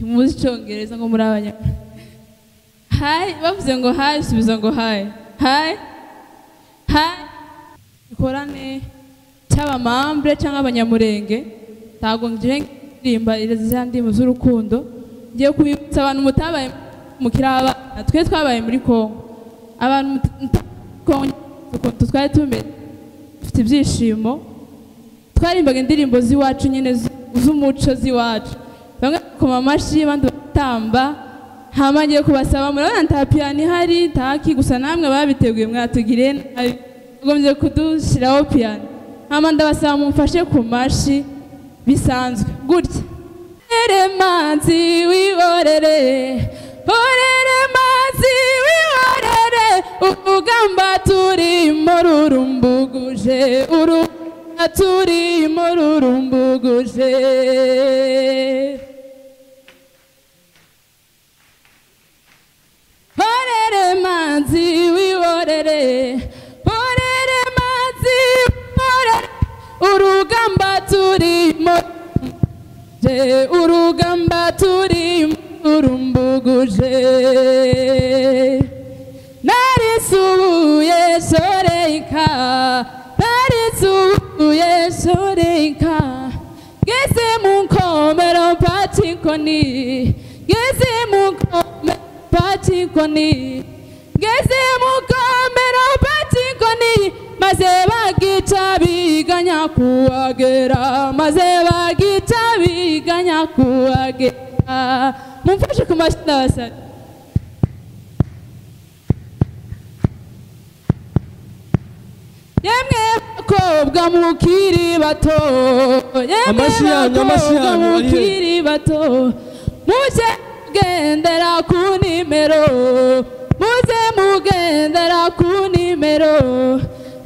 Ntimuzi icyongereza ngo muri abanya. Hi, bavuze ngo hi, subiza ngo hi. Hi. Hi. Ikorane cy'abamambre cyangwa abanyamurenge, ntago ngiye ndirimba izi ndirimbo z'urukundo. Ngiye kubibutsa abantu mutabaye mukiri abana, twe twabaye muri Kongo. Abantu Kongo ukuntu twari tumeze, dufite ibyishimo, twarimbaga indirimbo z'iwacu nyine z'umuco z'iwacu. Bamwe bakoma amashyi, abandi batamba. Hama ngiye kubasaba, murabona nta piyano ihari, ntaki, gusa namwe babiteguye mwatugiriye nabi, mugombye kudushyiraho piyano. Hama ndabasaba mumfashe ku mashyi bisanzwe gutya. Orere manzi wihorere, orere manzi wihorere, urugamba turimo rurumbuguje, urugamba turimo rurumbuguje. Orere manzi wihorere, orere manzi wihorere, urugamba turimo, urugamba turimo rurumbuguje. Narisubuye shoreika, narisubuye shoreika, ngeze mu nkomero mpata inkoni, ngeze mu nkomero mpata inkoni, ngeze mu nkomero mpata inkoni, maze bagica biganya kuhagera, maze bagica biganya kuhagera. Mumfashe ku mashyi ndabasabye. Yemwe bakobwa mukiri bato, yemwe Amashyi yanyu, amashyi bakobwa yanyu, ari he? mukiri bato, muze mugendera ku nimero, muze mugendera ku nimero.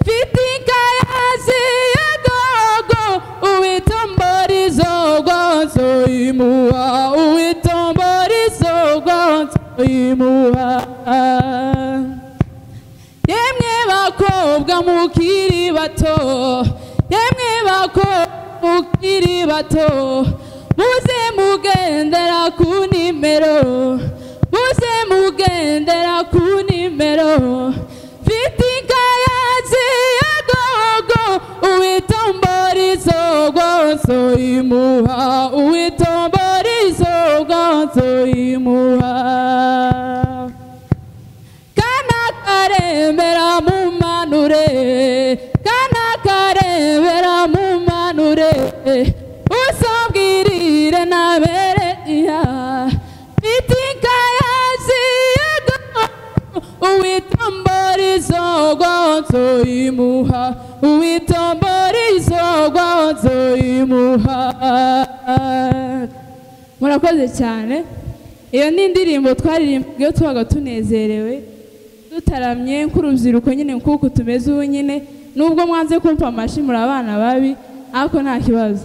Mfite ikayazi ya gogo, uwitomborizo gonzo imuha, uwitomborizo gonzo imuha. Yemwe bakobwa mukiri bato, yemwe bakobwa mukiri bato, muze mugendera ku nimero, muze mugendera ku nimero. Mfite ikayazi ya gogo, uwitomborizo gonzo imuha, uwitomborizo gonzo imuha. Kana karemera mumanure, kana karemera mumanure, usobwirire nabere iya. Mfite ikayazi ya gogo, uwitomborizo gonzo imuha, uwitomborizo gonzo imuha. Murakoze cyane. Iyo ni indirimbo twaririmbaga iyo twabaga tunezerewe, dutaramye nk'urubyiruko nyine nk'uku tumeze ubu nyine. Nubwo mwanze kumva amashyi muri abana babi, ariko nta kibazo.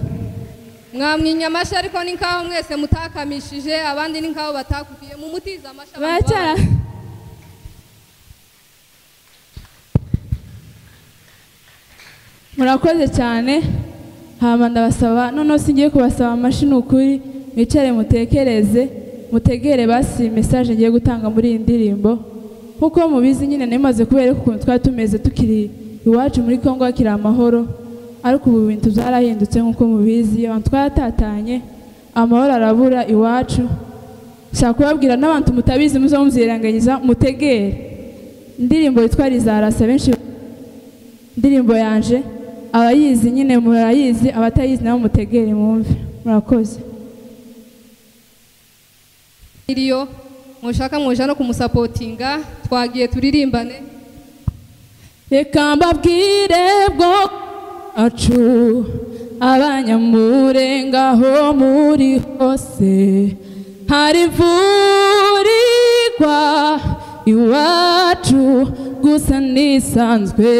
Mwamwinya amashyi ariko ni nkaho mwese mutakamishije, abandi ni nkaho batakubiye. Mumutize amashyi abantu Baracyara. babaye. Murakoze cyane. Hama ndabasaba noneho singiye kubasaba amashyi, ni ukuri mwicare mutekereze, mutegere basi message ngiye gutanga muri iyi ndirimbo. Nkuko mubizi nyine nari kubereka ukuntu twari tumeze tukiri iwacu muri Kongo hakiri amahoro, ariko ubu ibintu byarahindutse nkuko mubizi, abantu twaratatanye, amahoro arabura iwacu. Nshaka kubabwira n'abantu mutabizi muze mubyirengagiza, mutegere indirimbo yitwa Rizarasa. Benshi indirimbo yanje abayizi nyine murayizi, abatayizi nabo mutegere mwumve. Murakoze. Iriyo mushaka mwoja no kumusapotinga, twagiye turirimbane. Reka mbabwire bwo acu abanyamurenga aho muri hose, hari imvura igwa iwacu gusa ntisanzwe,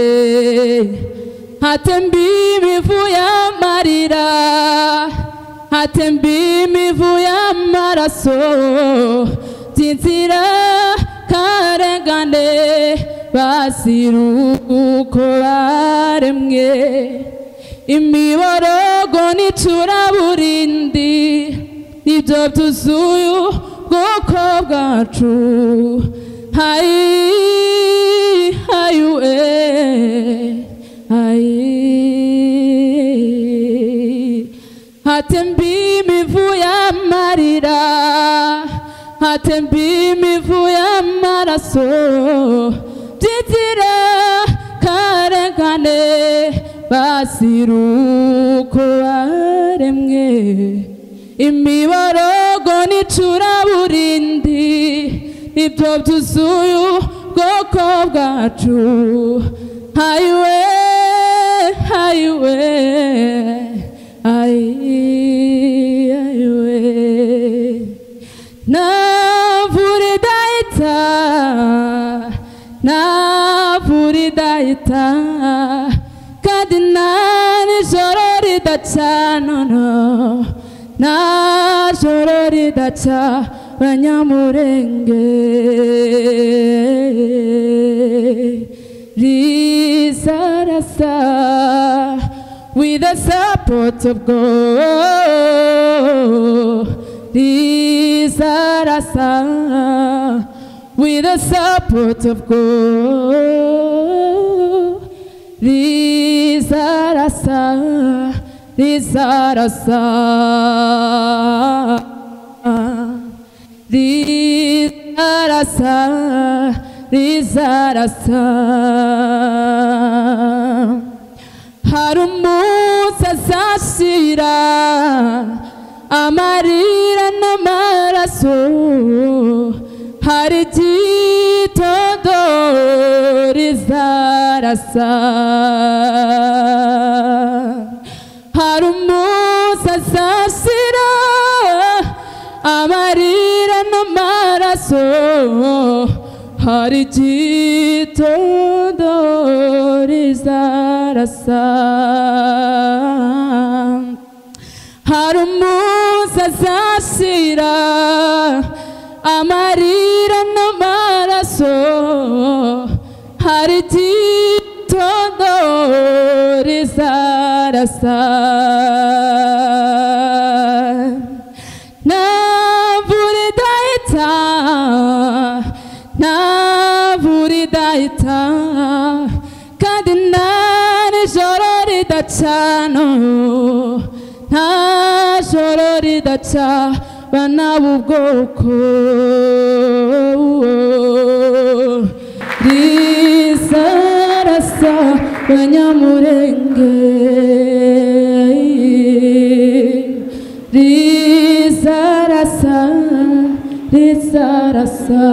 hatemba imivu y'amarira, hatemba imivu y'amaraso, by'inzira karengane bazira uko baremwe, imiborogo n'icuraburindi. nibyo byuzuye ubwoko bwacu. Hayi hayu hayi hatemba imivu y'amarira, hatemba imivu y'amaraso, byitira karengane basiruko baremwe. Imiborogo n'icuraburindi nibyo byuzuye ubwoko bwacu. Hayiwe hayiwe ayiwe nta mvura idahita, nta mvura idahita, kandi nta nijoro ridaca, no nta joro ridaca Banyamurenge. Rizarasa with the support of God. Rizarasa with the support of God. Rizarasa, rizarasa, rizarasa, rizarasa. Hari umunsi azashira amarira n'amaraso, hari igitondo rizarasa. Hari umunsi azashira amarira n'amaraso, hari igitondo rizarasa. Hari umunsi azashira amarira n'amaraso, hari igitondo rizarasa. Nta mvura idahita, nta mvura idahita, kandi nta nijoro ridaca, no nta joro ridaca bana b'ubwoko. Rizarasa Banyamurenge, rizarasa, rizarasa.